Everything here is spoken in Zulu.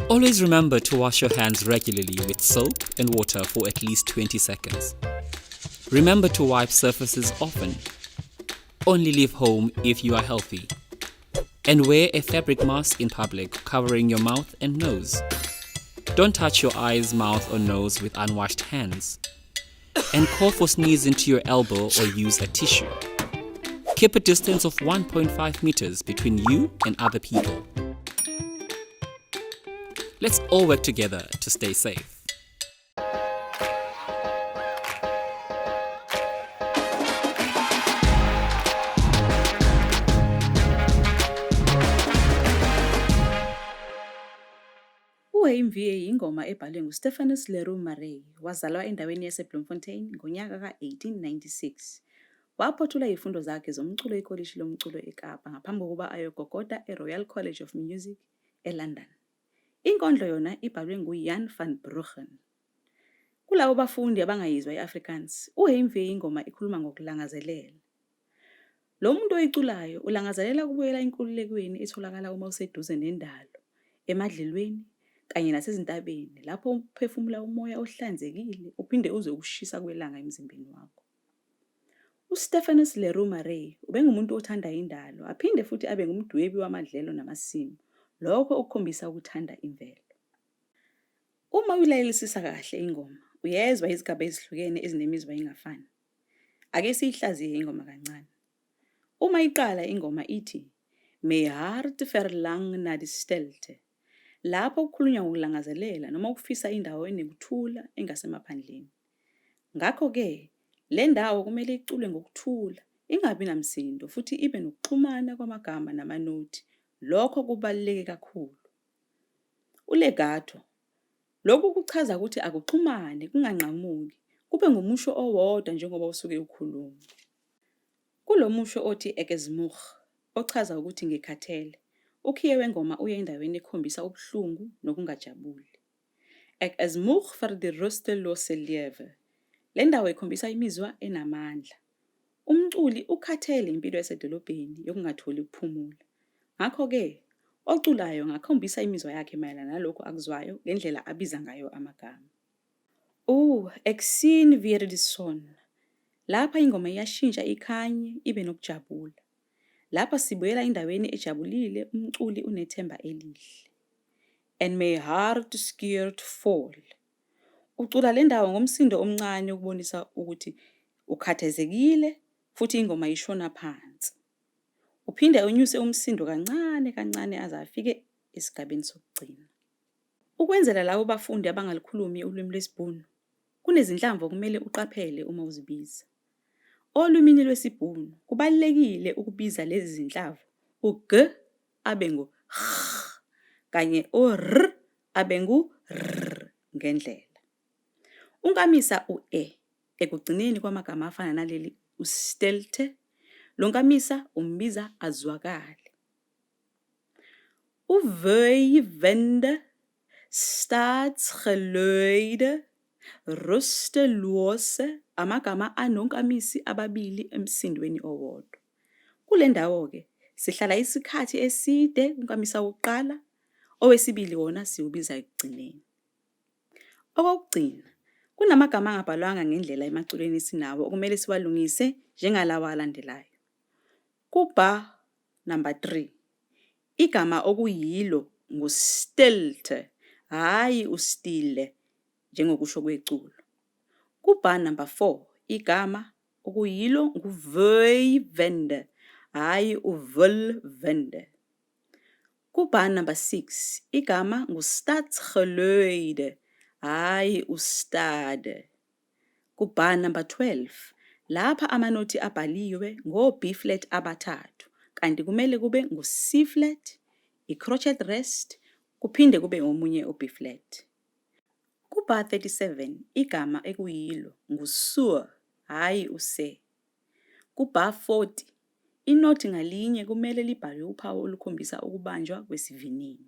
Always remember to wash your hands regularly with soap and water for at least 20 seconds. Remember to wipe surfaces often. Only leave home if you are healthy. And wear a fabric mask in public covering your mouth and nose. Don't touch your eyes, mouth, or nose with unwashed hands. And cough or sneeze into your elbow or use a tissue. Keep a distance of 1.5 meters between you and other people. Let's all work together to stay safe. UHeimwee yingoma ebhalwe nguStephanus Le Roux Marais, wazalwa endaweni yaseBloemfontein ngonyaka ka-1896. Waphothula izifundo zakhe zomculo ekolishi lomculo eKapa ngaphambi kokuba ayogogoda eRoyal College of Music eLondon. Inkondlo yona ibhalwe nguJan van Bruggen. Kulabo bafundi abangayizwa i-Afrikaans, uHeimwee yingoma ikhuluma ngokulangazelela. Lo muntu oyiculayo ulangazelela ukubuyela enkululekweni etholakala uma useduze nendalo, emadlelweni kanye nasezintabeni lapho uphefumula umoya ohlanzekile uphinde uzwe ukushisa kwelanga emzimbeni wakho. UStephanus Le Roux Marais ubengumuntu othanda indalo aphinde futhi abe ngumdwebi wamadlelo namasimu, lokho okukhombisa ukuthanda imvelo. Uma uyilalelisisa kahle ingoma uyezwa izigaba ezihlukene ezinemizwa engafani. Ake siyihlaziye ingoma kancane. Uma iqala ingoma ithi My hart verlang na die stilte. Lapho kukhulunywa ngokulangazelela noma ukufisa indawo enekuthula engasemaphandleni. Ngakho-ke le ndawo kumele iculwe ngokuthula, ingabi namsindo futhi ibe nokuxhumana kwamagama namanothi, lokho kubaluleke kakhulu. Ulegato Lokhu kuchaza ukuthi akuxhumane, kunganqamuki, kube ngumusho owodwa njengoba usuke ukhuluma. Kulo musho othi Ek is moeg, ochaza ukuthi ngikhathele, ukhiye wengoma uye endaweni ekhombisa ubuhlungu nokungajabuli. Ek is moeg vir die rustelose lewe. Le ndawo ikhombisa imizwa enamandla. Umculi ukhathele impilo yasedolobheni yokungatholi ukuphumula. Ngakho-ke, oculayo angakhombisa imizwa yakhe mayelana nalokhu akuzwayo ngendlela abiza ngayo amagama. U, Ek sien weer die son. Lapha ingoma iyashintsha ikhanye, ibe nokujabula. Lapha sibuyela endaweni ejabulile, umculi unethemba elihle. En my hart scheurt vol. Ucula le ndawo ngomsindo omncane ukubonisa ukuthi ukhathazekile futhi ingoma ishona phansi. Uphinde unyuse umsindo kancane kancane aze afike esigabeni sokugcina. Ukwenzela labo bafundi abangalikhulumi ulwimi lwesiBhunu, kunezinhlamvu okumele uqaphele uma uzibiza. Olwimini lwesiBhunu kubalulekile ukubiza lezi zinhlavu u-g abe ngu-gh kanye u-r abe ngu-r ngendlela. Unkamisa u-e ekugcineni kwamagama afana naleli u-stilte, lo nkamisa umbiza azwakale. U-Vøyvende, Stadsgeluide, Rustelose amagama anonkamisi ababili emsindweni owodwa. Kule ndawo-ke sihlala isikhathi eside kunkamisa wokuqala, owesibili wona siwubiza ekugcineni. Okokugcina, kunamagama angabhalwanga ngendlela emaculweni esinawo okumele siwalungise njengalawa alandelayo. Ku-bar number 3, igama okuyilo ngu-stilte, hhayi u-stile njengokusho kweculo. Ku-bar number 4, igama okuyilo ngu-vøyvende, hhayi u-vulvende. Ku-bar number 6, igama ngu-stadsgeluide, hhayi u-stade. Ku-bar number 12, lapha amanothi abhaliwe ngo-B flat abathathu kanti kumele kube ngu-C flat, i-crotchet rest, kuphinde kube omunye u-B flat. Ku-bar 37, igama ekuyilo ngu-sur, hhayi u-se. Ku-bar 40, inothi ngalinye kumele libhalwe uphawu olukhombisa ukubanjwa kwesivinini.